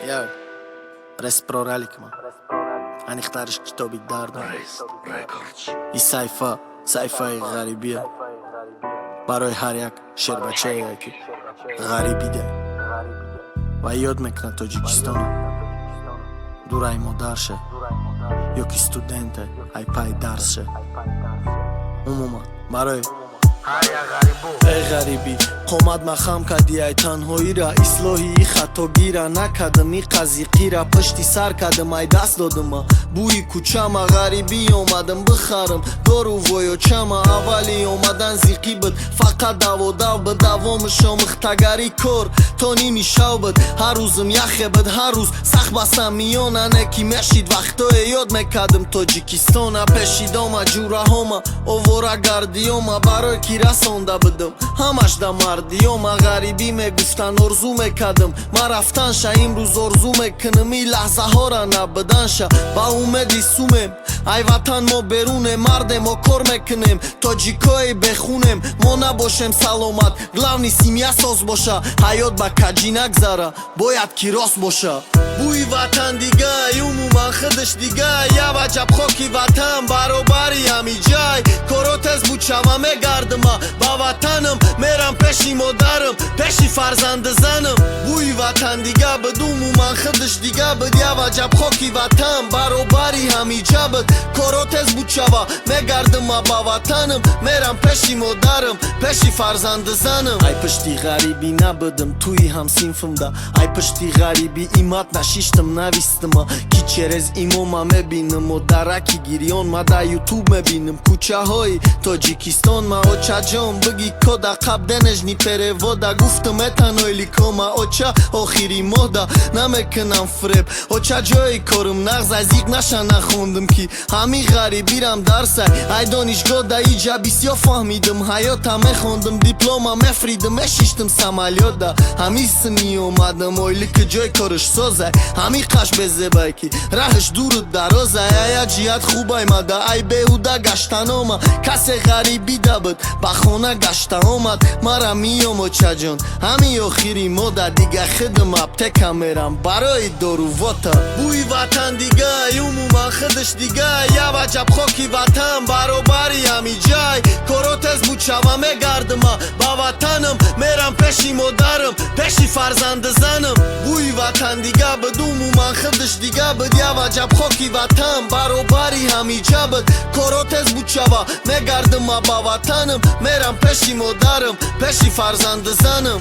Як респрораликма аниқтариш китоби дардам. И саҳифа саҳифаи ғарибия барои ҳар як шербачае, ки ғарибида ва ёд мекунад Тоҷикистона, дурай модарша ё ки студента, ай пай дарсша, умуман барои эй ғарибӣ, қомат махам кардӣ, ай танҳоира ислоҳи и хатогира накардам, и қазиқира пушти сар кардам, ай даст додама бӯи кӯчама. Ғарибӣ омадам бихарам дору воёчама. Аввали омадан зиқӣ буд, фақат даводав буд, давомаш омӯхтагари кор то ними шав буд. Ҳар рӯзам яхе буд, ҳар рӯз сахт бастам миёна, не ки мешид. Вақтое ёд мекардам Тоҷикистона, пешидома, ҷураҳома, овора гардиёма, барои ки расонда будам ҳамаш да мардиёма. Ғарибӣ мегуфтан, орзу мекардам ман рафтанша, имрӯз орзу мекунам и лаҳзаҳора набуданша. Ба умеди сумем ай ватан мо берунем, мардем, мо кор мекунем, тоҷикои бехунем. Мо набошем саломат, главный семья соз боша, ҳаёт ба каҷӣ нагзара, бояд ки рост боша. Бӯи ватан дигай, умуман худаш дигай, яваҷаб хоки ватан баробари ҳамиҷай. Коро тез бучава, мегардама ба ватанам, мерам пеши модарам, пеши фарзанди занам. Бӯи ватан дига буд, умуман худаш дига буд, яваҷаб хоки ватан баробари ҳамиҷа буд. Коро тез бучава, мегардама ба ватанам, мерам пеши модарам, пеши фарзанди занам. Ай пушти ғарибӣ набудам туи ҳамсинфимда, ай пушти ғарибӣ имат нашиштам, навистама, ки через имома мебинам модараки гирён. Ма да Ютуб мебинам кӯчаҳои Тоҷикистон. Ма очаҷон биги кода қаб денежный перевода, гуфтам этаной ликома. Оча, охири моҳда намекунам фреб, оча, ҷои корум нағз, азиқ наша, нахондум, ки ҳами ғарибирам дарсай. Ай донишгоҳ да иҷа бисёр фаҳмидим, ҳаёта мехондум, диплома мефридим, мешиштим самолётда. Ҳами синни омадам, ойлики ҷои кориш созай, ҳами қаш безебай, ки раҳш дуру дарозай. Ая ҷиҳат хубай мада, ай беҳуда гаштанома. Касе ғарибида буд, ба хона гашта омад, мара миём, очаҷон, ҳами охири мода дига хидм аптека мерам барои дорувота. Бӯи ватан дигай, умуман худаш дигай, яваҷаб хоки ватан баробари ҳамиҷай. Коро тез бучава, мегардама ба ватанам, мерам пеши модарам, пеши фарзанди занам. Бӯи ватан дига буд, умуман худаш дига буд, яваҷаб хоки ватан баробари ҳамиҷа буд. Коро тез бучава, мегардама ба ватанам, мерам пеши модарам, пеши фарзанди занам.